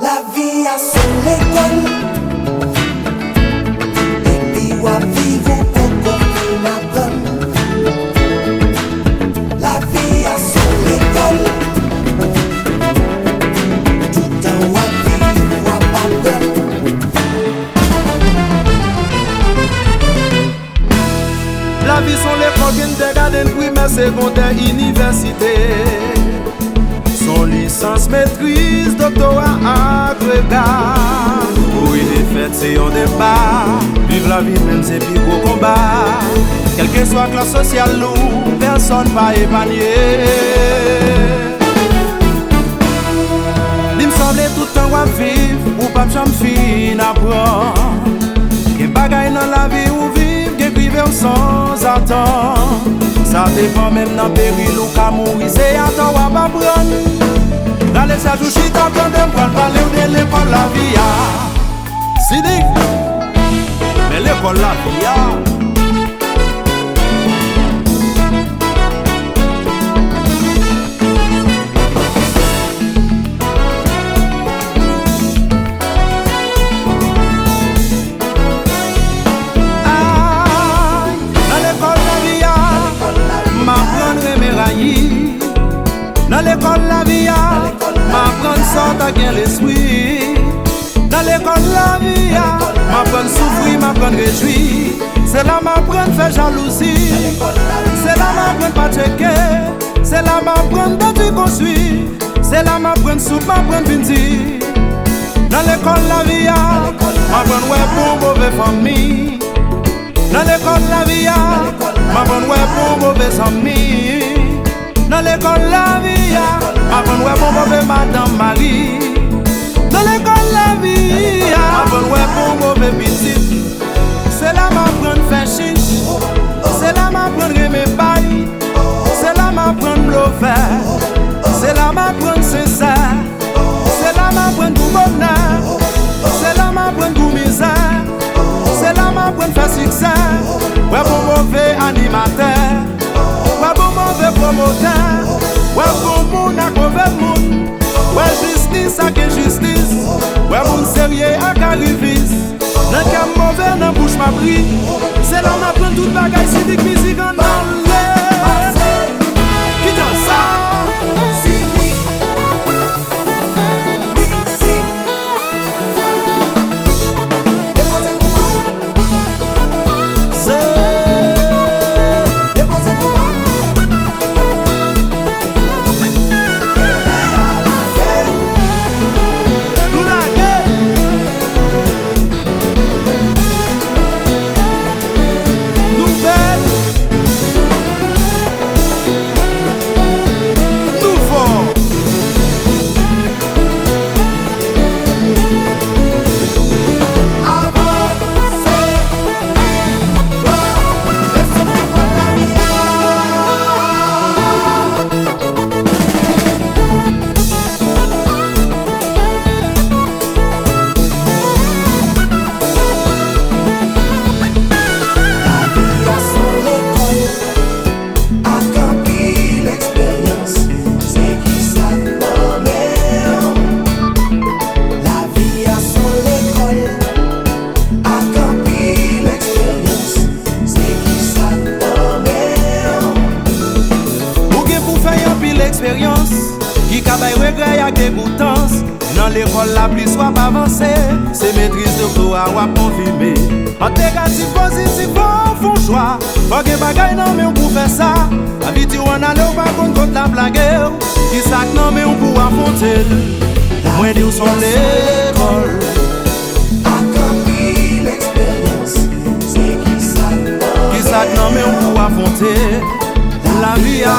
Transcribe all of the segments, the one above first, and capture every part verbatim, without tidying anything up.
Lavi a se yon lekòl. Depi w ap viv, ou poko fin aprann. Lavi a se yon lekòl. Toutan w ap viv, w ap aprann. Lavi se yon lekòl, kindergarten, primè, segondè, inivèsite. Se yon lisans, metriz, doktora, agrega. Mouri, defèt, se yon deba. Viv lavi menm se pi gwo konba. Kèlkeswa klas sosyal ou, pèsonn pa epanye. Li m sanble tout tan w ap viv, ou p ap janm fin aprann. Gen bagay nan lavi ou viv, gen k rive w sanzatann. Sa depann menm nan peril ou ka mouri, se atò w ap aprann. Rale chaj ou chita, tande m pral pale w de lekòl lavi a. Sidik, men lekòl lavi a. Ay, nan lekòl lavi a, m aprann renmen rayi. Nan lekòl lavi a, m aprann sa w ta gen lespri. Nan lekòl lavi a, m aprann soufri, m aprann rejwi. Se la m aprann fè jalouzi. Se la m aprann pa tcheke. Se la m aprann bati konstwi. Se la m aprann souf, m aprann vin di. Nan lekòl lavi a, m aprann wè bon move fanmi. Nan lekòl lavi a, m aprann wè bon move zanmi. Nan lekòl lavi a, m aprann wè bon move madanm mari. Nan lekòl lavi a, m aprann wè bon move pitit. Se la m aprann fè chich. Se la m aprann renmen bay. Se la m aprann blofè. Se la m aprann sensè. Se la m aprann gou bonè. Se la m aprann gou mizè. Se la m aprann fè siksè. Wè bon move animatè. Wè bon move pwomotè. Wè bon moun ak move moun. Wè jistis ak enjistis. Wè moun serye ak arivis. Nan kè m move, nan bouch m ap ri. Se la m aprann tout bagay, Sidik Mizik ann ale. Ki jan sa? Sidik Mizik. Ak anpil eksperyans, se kisa k nan men w? Lavi a s on lekòl. Ak anpil eksperyans, se kisa k nan men w? Ou gen pou fè anpil eksperyans ki ka bay regrè ak degoutans. Nan lekòl la, plis w ap avanse, se metriz, doktora w ap konfime. Ant negatif, pozitif, fò w fè yon chwa. Fò gen bagay nan men w pou fè sa. Lavi di w ann ale, w pa konn kot l ap lage w. Kisa k nan men w pou w afwonte l? Mwen di w s on lekòl. Ak anpil eksperyans, se kisa k nan men w pou w afwonte lavi a?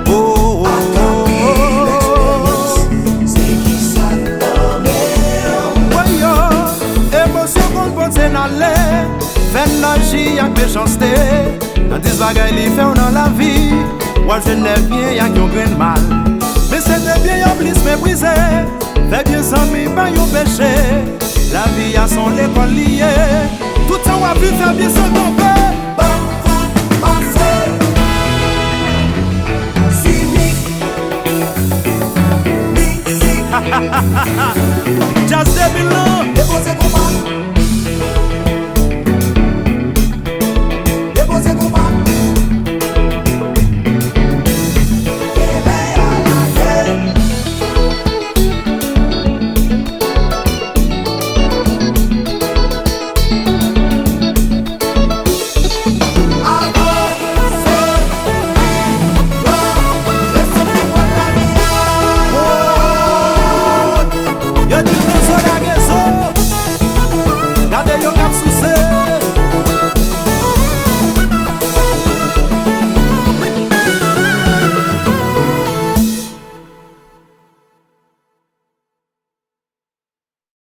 Oh, oh, oh, oh. Woy, yo, emosyon konn pote n ale. Fè n aji ak mechanste. Nan dis bagay li fè w nan lavi, w ap jwenn nèf byen ak yon grenn mal. Men se de byen yo plis meprize. Fè byen zanmi pa yon peche. Lavi a s on lekòl li ye. Tout sa w ap viv, fè byen san kanpe. Banm kout pase. Sidik. Mizik. Jazz de mil lan.